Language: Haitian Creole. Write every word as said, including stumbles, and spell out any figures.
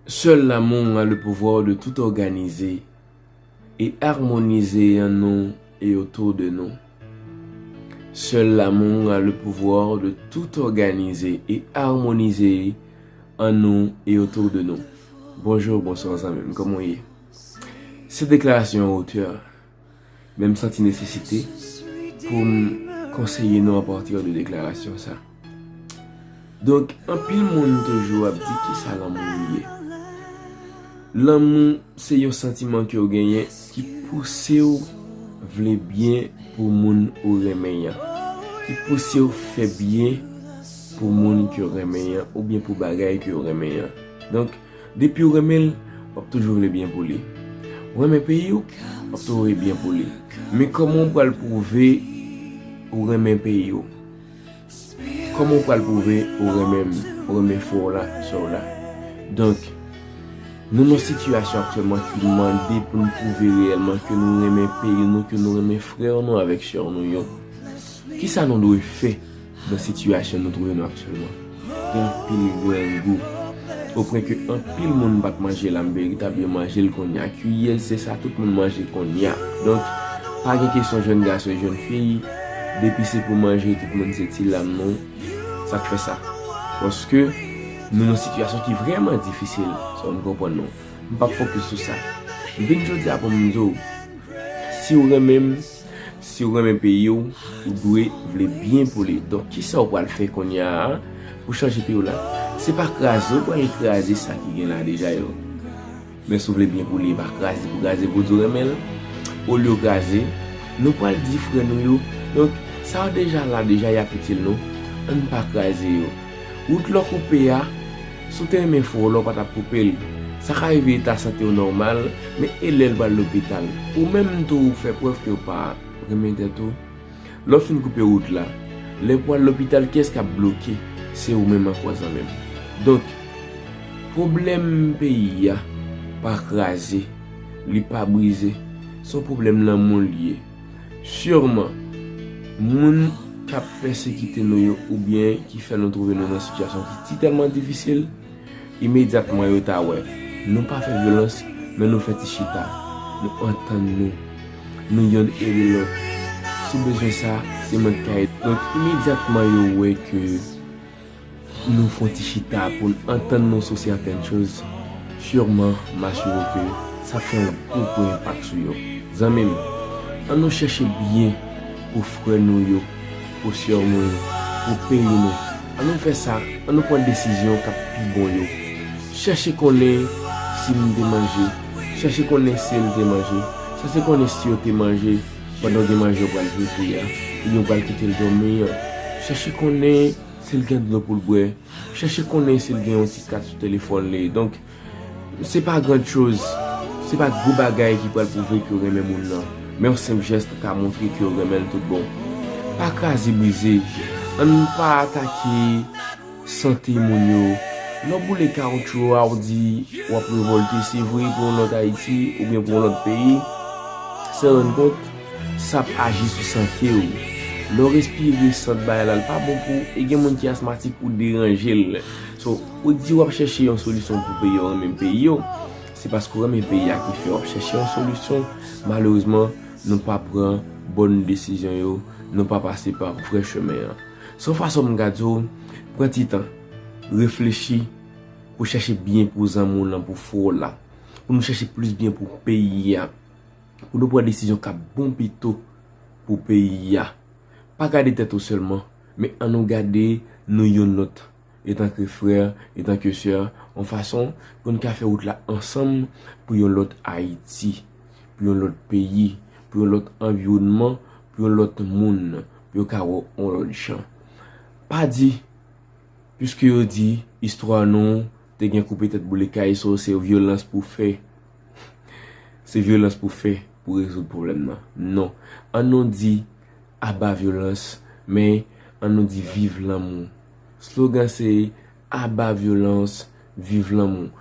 Seul l'amour a le pouvoir de tout organiser et harmoniser en nous et autour de nous. Seul l'amour a le pouvoir de tout organiser et harmoniser en nous et autour de nous. Bonjou, bonswa zanmi m, kòman w ye? Se deklarasyon an otè. Men m santi nesesite pou m konseye nou apati de deklarasyon sa. Donk, anpil moun toujou ap di kisa lanmou ye. Lanmou se yon santiman ke w genyen ki pouse w vle byen pou moun ou renmen an, ki pouse w fè byen pou moun ke w renmen an oubyen pou bagay ke w renmen an. Donk, depi w renmen l, w ap toujou vle byen pou li. Ou renmen peyi w, w ap toujou vle byen pou li. Men kòman w pral pwouve ou renmen peyi w? Kòman w pral pwouve ou renmen, ou renmen frè w la, sè w la? Donk, nou nan sitiyasyon aktyèlman ki mande pou n pwouve reyèlman ke nou renmen peyi nou, ke nou renmen frè nou avèk sè nou yo. Kisa nou dwe fè nan sitiyasyon nou twouve nou aktyèlman? Gen anpil grangou. Opwen ke anpil moun pa t manje lam veritab, yo manje l kounye a. Kiyès se sa tout moun manje kounye a. Donk, pa gen kesyon jèn gason e jèn fi, depi se pou manje, tout moun se ti lam nou. Sa k fè sa? Paske nou nan sitiyasyon ki vrèman difisil, sa w konprann non. M p ap fokis sou sa. M vin jodi a pou m di w, si w renmen m, si w renmen peyi w, ou dwe vle byen pou li. Donk, kisa w pral fè kounye a pou chanje peyi w la? Se pa kraze w pral kraze sa ki gen la deja yo. Men si w vle byen pou li, e pa kraze pou kraze pou di w renmen l. Olye w kraze, nou pral di frè nou yo. Donk, sa yo deja la, deja y ap itil nou. Ann pa kraze yo. Wout la w koupe a, si w te renmen frè w la, w pa t ap koupe l. Sa ka rive eta sante w nòmal, men e lè l pral lopital? Ou menm tou ou fè prèv ke w pa renmen tèt ou. Lè w fin koupe wout la, lè w pral lopital, kiyès k ap bloke? Se ou menm ankò zanmi m. Donk, pwoblèm peyi a pa kraze, li pa brize. Se yon pwoblèm lanmou l ye. Sirman, moun k ap pèsekite nou yo oubyen ki fè nou twouve nou nan sitiyasyon ki ti tèlman difisil, imedyatman yo ta wè nou pa fè vyolans, men nou fè ti chita, nou antann nou, nou yonn ede lòt. Si w bezwen sa, se mwen k ka ede. Donk, imedyatman yo wè ke nou fè yon ti chita pou n antann nou sou sèten choz, sirman, m asire w ke sa fè yon gwo, gwo enpak sou yo. Zanmi m, ann nou chèche byen pou frè nou yo, pou sè nou yo, pou peyi nou. Ann nou fè sa, ann nou pran desizyon k ap pi bon yo. Chèche konnen si m te manje, chèche konnen si l te manje, chèche konnen si yo te manje pandan w gen manje w pral jete a, oubyen w pral kite l dòmi an. Chèche konnen si l gen dlo pou l bwè. Chèche konnen si l gen yon ti kat sou telefòn li. Donk, se pa grand chose, se pa gwo bagay ki pral pwouve ke w renmen moun nan. Men yon senp jès ka montre ke w renmen l tout bon. Pa kraze brize. Ann pa atake sante moun yo. Lè w boule kawotchou a, w di w ap revòlte, se vre, pou yon lòt Ayiti oubyen pou yon lòt peyi. San rann kont, sa ap aji sou sante w. Lè w respire sant bagay la, l pa bon pou ou. E gen moun ki asmatik, ou deranje l. So, ou di w ap chèche yon solisyon pou peyi w, renmen peyi w. Se paske w renmen peyi a ki fè w ap chèche yon solisyon. Malerezman, nou pa pran bòn desizyon yo, nou pa pase pa vrè chemen an. Se yon fason m ka di w, pran ti tan, reflechi, pou chèche byen pou zanmi w lan, pou frè w la, pou nou chèche plis byen pou peyi a, pou nou pran desizyon k ap bon pito pou peyi a. Pa gade tèt ou sèlman, men ann nou gade nou yonn lòt, etanke frè, etanke sè, yon fason pou n ka fè wout la ansanm pou yon lòt Ayiti, pou yon lòt peyi, pou yon lòt anviwònman, pou yon lòt moun, pou yo ka wè w yon lòt jan. Pa di, piske yo di istwa nou te gen koupe tèt boule kay, so se vyolans pou fè. Se vyolans pou fè pou rezoud pwoblèm nan. Non. Ann nou di aba vyolans, men ann nou di viv lanmou. Slogan se aba vyolans, viv lanmou.